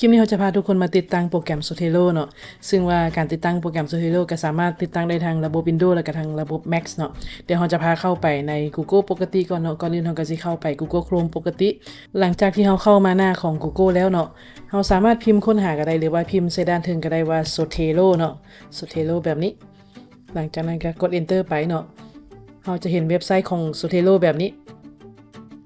ຄລິບນີ້ເຮົາຈະພາທຸກຄົນມາຕິດຕັ້ງໂປຣແກຣມ Zotero ເນາະ, ຊຶ່ງວ່າການຕິດຕັ້ງໂປຣແກຣມ Zotero ກໍສາມາດຕິດຕັ້ງໄດ້ທັງລະບົບ Windows ແລະກະທັງລະບົບ Mac ເນາະ. ດຽວເຮົາຈະພາເຂົ້າໄປໃນ Google ປົກກະຕິກ່ອນເນາະ. ກ່ອນອື່ນເຮົາກໍຊິເຂົ້າໄປ Google Chrome ປົກກະຕິ. ຫຼັງຈາກທີ່ເຮົາເຂົ້າມາໜ້າຂອງ Google ແລ້ວເນາະ, ເຮົາສາມາດພິມຄົ້ນຫາກໍໄດ້ ຫຼືວ່າພິມໃສ່ດ້ານເທິງກໍໄດ້ວ່າ Zotero ເນາະ, Zotero ແບບນີ້. ຫຼັງຈາກນັ້ນກໍກົດ Enter ໄປເນາະ, ເຮົາຈະເຫັນເວັບໄຊຂອງ Zotero ແບບນີ້.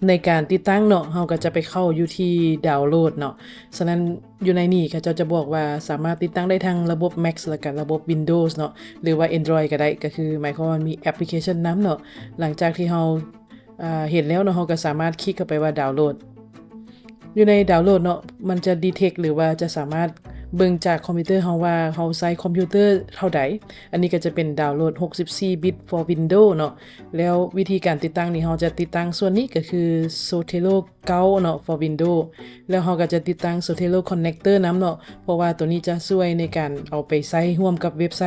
ໃນການຕິດຕັ້ງເນາະ, ເຮົາກໍຈະໄປເຂົ້າຢູ່ທີ່ Download ເນາະ. ສະນັ້ນຢູ່ໃນນີ້ເຂົາເຈົ້າຈະບອກວ່າສາມາດຕິດຕັ້ງໄດ້ທັງລະບົບ Mac ແລະກະລະບົບ Windows ເນາະ, ຫຼືວ່າ Android ກໍໄດ້, ກໍຄືໝາຍຄວາມວ່າມີແອັບພລິເຄຊັນນຳເນາະ. ຫຼັງຈາກທີ່ເຮົາ ອ່າ ເຫັນແລ້ວເນາະ, ເຮົາກໍສາມາດຄລິກເຂົ້າໄປວ່າ Download. ຢູ່ໃນ Download ເນາະ, ມັນຈະ detect ຫຼືວ່າຈະສາມາດເບິ່ງຈາກຄອມພິວເຕີເຮົາວ່າເຮົາໃຊ້ຄອມພິວເຕີເທົ່າໃດ. ອັນນີ້ກໍຈະເປັນ Download ຫົກສິບສີ່ບິດ for Windows ເນາະ. ແລ້ວວິທີການຕິດຕັ້ງນີ້ ເຮົາຈະຕິດຕັ້ງສ່ວນນີ້ກໍຄື Zotero ເກົ້າເນາະ for Windows. ແລ້ວເຮົາກໍຈະຕິດຕັ້ງ Zotero Connector ນຳເນາະ, ເພາະວ່າໂຕນີ້ຈະຊ່ວຍໃນການເອົາໄປໃຊ້ຮ່ວມກັບເວັບໄຊ.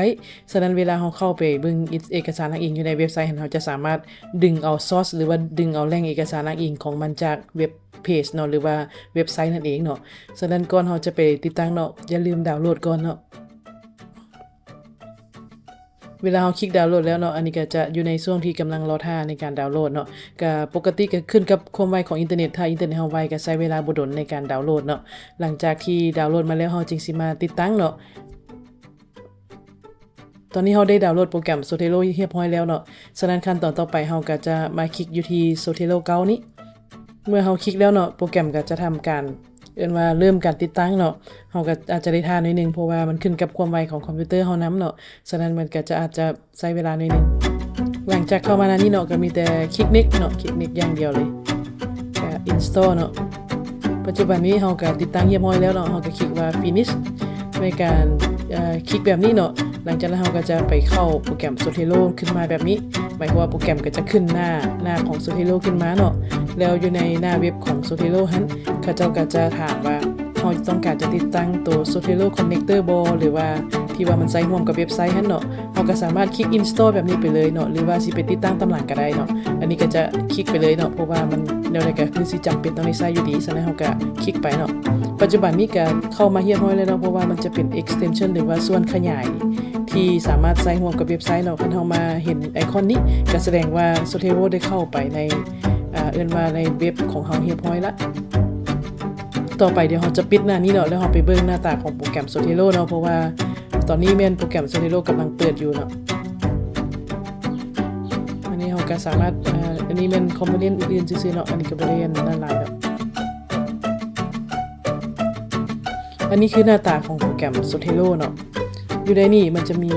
ສະນັ້ນເວລາເຮົາເຂົ້າໄປເບິ່ງເອກະສານອ້າງອີງຢູ່ໃນເວັບໄຊຫັ້ນ, ເຮົາຈະສາມາດດຶງເອົາ source ຫຼືວ່າດຶງເອົາແຫຼ່ງເອກະສານອ້າງອີງຂອງມັນຈາກເວັບ page ເນາະ ຫຼືວ່າເວັບໄຊນັ້ນເອງເນາະ. ສະນັ້ນກ່ອນເຮົາຈະໄປຕິດຕັ້ງເນາະ, ຢ່າລືມ download ກ່ອນເນາະ. ເວລາເຮົາຄລິກ download ແລ້ວເນາະ, ອັນນີ້ກໍຈະຢູ່ໃນຊ່ວງທີ່ກຳລັງລໍຖ້າໃນການ download ເນາະ. ກໍປົກກະຕິກໍຂຶ້ນກັບຄວາມໄວຂອງອິນເຕີເນັດ, ຖ້າອິນເຕີເນັດເຮົາໄວກໍໃຊ້ເວລາບໍ່ດົນໃນການ download ເນາະ. ຫຼັງຈາກທີ່ download ມາແລ້ວ, ເຮົາຈຶ່ງຊິມາຕິດຕັ້ງເນາະ. ຕອນນີ້ເຮົາໄດ້ download ໂປຣແກຣມ Zotero ຮຽບຮ້ອຍແລ້ວເນາະ, ສະນັ້ນຂັ້ນຕອນຕໍ່ໄປເຮົາກໍຈະມາຄລິກຢູ່ທີ່ Zotero ເກົ້ານີ້. ເມື່ອເຮົາຄລິກແລ້ວເນາະ, ໂປຣແກຣມກໍຈະທຳການ ເອີ້ນວ່າເລີ່ມການຕິດຕັ້ງເນາະ. ເຮົາກໍອາດຈະໄດ້ຖ້າໜ້ອຍໜຶ່ງ ເພາະວ່າມັນຂຶ້ນກັບຄວາມໄວຂອງຄອມພິວເຕີເຮົານຳເນາະ, ສະນັ້ນມັນກໍຈະອາດຈະໃຊ້ເວລາໜ້ອຍໜຶ່ງ. ຫຼັງຈາກເຂົ້າມາໜ້ານີ້ເນາະ, ກໍມີແຕ່ຄລິກ next ເນາະ, ຄລິກ next ຢ່າງດຽວເລີຍ. ກະ install ເນາະ. ປັດຈຸບັນນີ້ເຮົາກະຕິດຕັ້ງຮຽບຮ້ອຍແລ້ວເນາະ, ເຮົາກະຄລິກວ່າ finish ໃນການ ເອີ ຄລິກແບບນີ້ເນາະ. ຫຼັງຈາກນັ້ນເຮົາກະຈະໄປເຂົ້າໂປຣແກຣມ Zotero ຂຶ້ນມາແບບນີ້, ໝາຍຄວາມວ່າໂປຣແກຣມກະຈະຂຶ້ນໜ້າ ໜ້າຂອງ Zotero ຂຶ້ນມາເນາະ. ແລ້ວຢູ່ໃນໜ້າເວັບຂອງ Zotero ຫັ້ນ ເຂົາເຈົ້າກະຈະຖາມວ່າເຮົາຕ້ອງການຈະຕິດຕັ້ງໂຕ Zotero Connector ບໍ່ ຫຼືວ່າທີ່ວ່າມັນໃຊ້ຮ່ວມກັບເວັບໄຊຫັ້ນເນາະ. ເຮົາກໍສາມາດຄລິກ install ແບບນີ້ໄປເລີຍເນາະ ຫຼືວ່າຊິໄປຕິດຕັ້ງຕາມຫຼັງກໍໄດ້ເນາະ. ອັນນີ້ກໍຈະຄລິກໄປເລີຍເນາະ ເພາະວ່າມັນແນວໃດກໍຄືຊິຈຳເປັນຕ້ອງໄດ້ໃຊ້ຢູ່ດີ, ສະນັ້ນເຮົາກໍຄລິກໄປເນາະ. ປັດຈຸບັນນີ້ກໍເຂົ້າມາຮຽບຮ້ອຍແລ້ວເນາະ, ເພາະວ່າມັນຈະເປັນ extension ຫຼືວ່າສ່ວນຂະຫຍາຍທີ່ສາມາດໃຊ້ຮ່ວມກັບເວັບໄຊເນາະ. ຄັນເຮົາມາເຫັນໄອຄອນນີ້ ກໍສະແດງວ່າ Zotero ໄດ້ເຂົ້າໄປໃນ ອ່າ ເອີ້ນວ່າໃນເວັບຂອງເຮົາຮຽບຮ້ອຍລະ. ຕໍ່ໄປດຽວເຮົາຈະປິດໜ້ານີ້ເນາະ ແລ້ວເຮົາໄປເບິ່ງໜ້າຕາຂອງໂປຣແກຣມ Zotero ເນາະ, ເພາະວ່າຕອນນີ້ແມ່ນໂປຣແກຣມ Zotero ກຳລັງເປີດຢູ່ເນາະ. ອັນນີ້ເຮົາກໍສາມາດ ເອີ ອັນນີ້ແມ່ນ component ອື່ນໆຊື່ໆເນາະ, ອັນນີ້ກໍບໍ່ໄດ້ອັນນັ້ນຫຼາຍດອກ. ອັນນີ້ຄືໜ້າຕາຂອງໂປຣແກຣມ Zotero ເນາະ. ຢູ່ໃນນີ້ມັນຈະມີ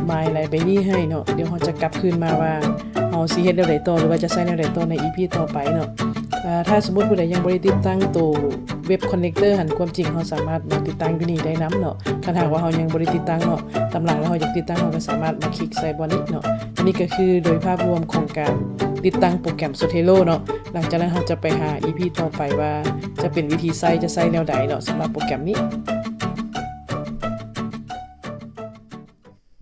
My Library ໃຫ້ເນາະ. ດຽວເຮົາຈະກັບຄືນມາວ່າເຮົາຊິເຮັດແນວໃດຕໍ່ ຫຼືວ່າຈະໃຊ້ແນວໃດຕໍ່ໃນ ອີ ພີ ຕໍ່ໄປເນາະ. ເອີ ຖ້າສົມມຸດຜູ້ໃດຍັງບໍ່ໄດ້ຕິດຕັ້ງໂຕ Web Connector ຫັ້ນ, ຄວາມຈິງເຮົາສາມາດມາຕິດຕັ້ງຢູ່ນີ້ໄດ້ນຳເນາະ. ຄັນຫາກວ່າເຮົາຍັງບໍ່ໄດ້ຕິດຕັ້ງເນາະ, ຕາມຫຼັງແລ້ວເຮົາຢາກຕິດຕັ້ງ, ເຮົາກໍສາມາດມາຄລິກໃສ່ບ່ອນນີ້ເນາະ. ອັນນີ້ກໍຄືໂດຍພາບລວມຂອງການຕິດຕັ້ງໂປຣແກຣມ Zotero ເນາະ. ຫຼັງຈາກນັ້ນເຮົາຈະໄປຫາ ອີ ພີ ຕໍ່ໄປວ່າຈະເປັນວິທີໃຊ້, ຈະໃຊ້ແນວໃດເນາະ ສຳລັບໂປຣແກຣມນີ້.